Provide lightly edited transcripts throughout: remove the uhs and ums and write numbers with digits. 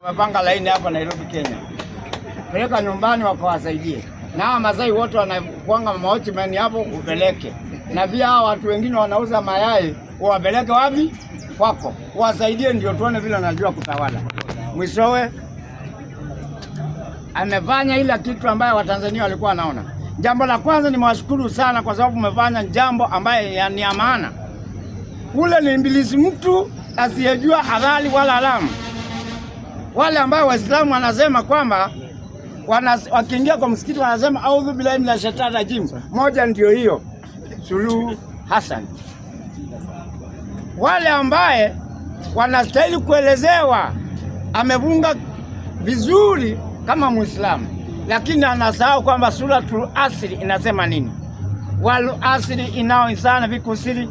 Wamepanga laini hapa Nairobi, Kenya, peleka nyumbani wakawasaidie. Na hawa Masai wote wanakuanga mawatchman hapo, upeleke na pia hawa watu wengine wanauza mayai uwapeleke wapi? Kwako, uwasaidie, ndio tuone vile wanajua kutawala. Mwishowe amefanya ile kitu ambayo Watanzania walikuwa wanaona. Jambo la kwanza nimewashukuru sana kwa sababu umefanya jambo ambaye ni ya maana. Ule ni ibilisi, mtu asiyejua halali wala haramu. Wale ambao Waislamu wanasema kwamba wakiingia kwa msikiti wanasema audhu billahi minash shaitani rajim. Moja ndio hiyo Suluhu Hassan. Wale ambaye wanastahili kuelezewa, amevunga vizuri kama Muislamu, lakini anasahau kwamba Suratul Asri inasema nini? Wal asri inal insana fi khusri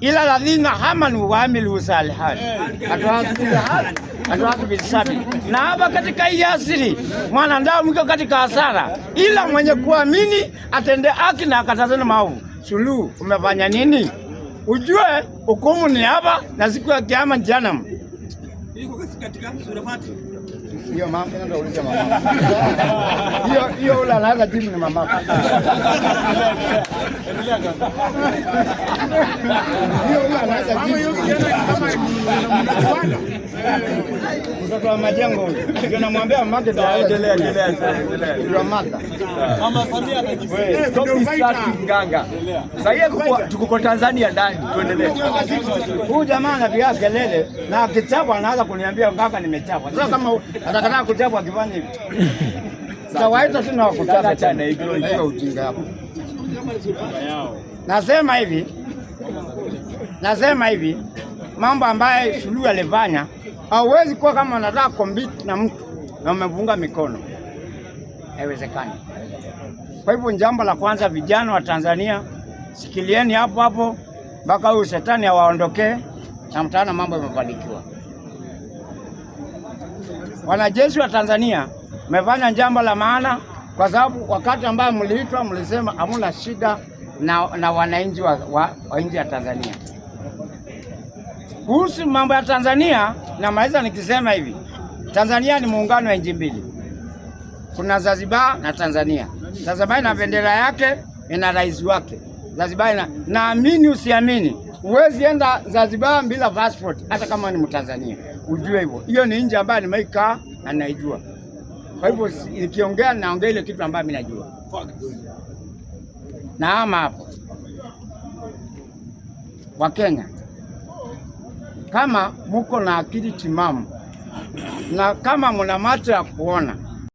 ila ladhina amanu wa amilu salihati bisabi. Na hapa katika hii asiri mwanadamu iko katika hasara, ila mwenye kuamini atende haki na akatazana maovu. Suluhu, umefanya nini? Ujue hukumu ni hapa na siku ya kiyama jahannam. Hiyo mama ndio uliza mama. Hiyo hiyo ule anaweza jibu ni mama. Hiyo ule anaweza jibu. Mtoto wa majengo huyo. Ndio namwambia mamake ndio Endelea, endelea, endelea. Ndio mama. Mama Samia anajibu. Stop distracting Nganga. Sasa hivi tuko kwa Tanzania ndani, tuendelee. Huyu jamaa anapiga kelele na akichapwa anaanza kuniambia ngaka nimechapwa. Sasa kama atakataa kuchapwa akifanya hivi. Tawaita tena wakuchapa tena. Hiyo ujinga hapo. Nasema hivi, nasema hivi, mambo ambaye Suluhu alifanya, hauwezi kuwa kama unataka compete na mtu na umefunga mikono, haiwezekani. Kwa hivyo jambo la kwanza, vijana wa Tanzania, sikilieni hapo hapo mpaka huyu shetani awaondokee na mtaona mambo yamefanikiwa. Wanajeshi wa Tanzania mmefanya jambo la maana, kwa sababu wakati ambayo mliitwa mlisema hamuna shida na wananchi wa nchi ya Tanzania. Kuhusu mambo ya Tanzania, namaliza nikisema hivi, Tanzania ni muungano wa nchi mbili, kuna Zanzibar na Tanzania. Zanzibar ina bendera yake, ina rais wake. Zanzibar ina, naamini usiamini, huwezi enda Zanzibar bila passport, hata kama ni Mtanzania, ujue hivyo. Hiyo ni nchi ambayo nimeikaa na naijua. Kwa hivyo nikiongea naongea ile kitu ambayo mimi najua. Na ama hapo Wakenya, kama muko na akili timamu na kama mna macho ya kuona,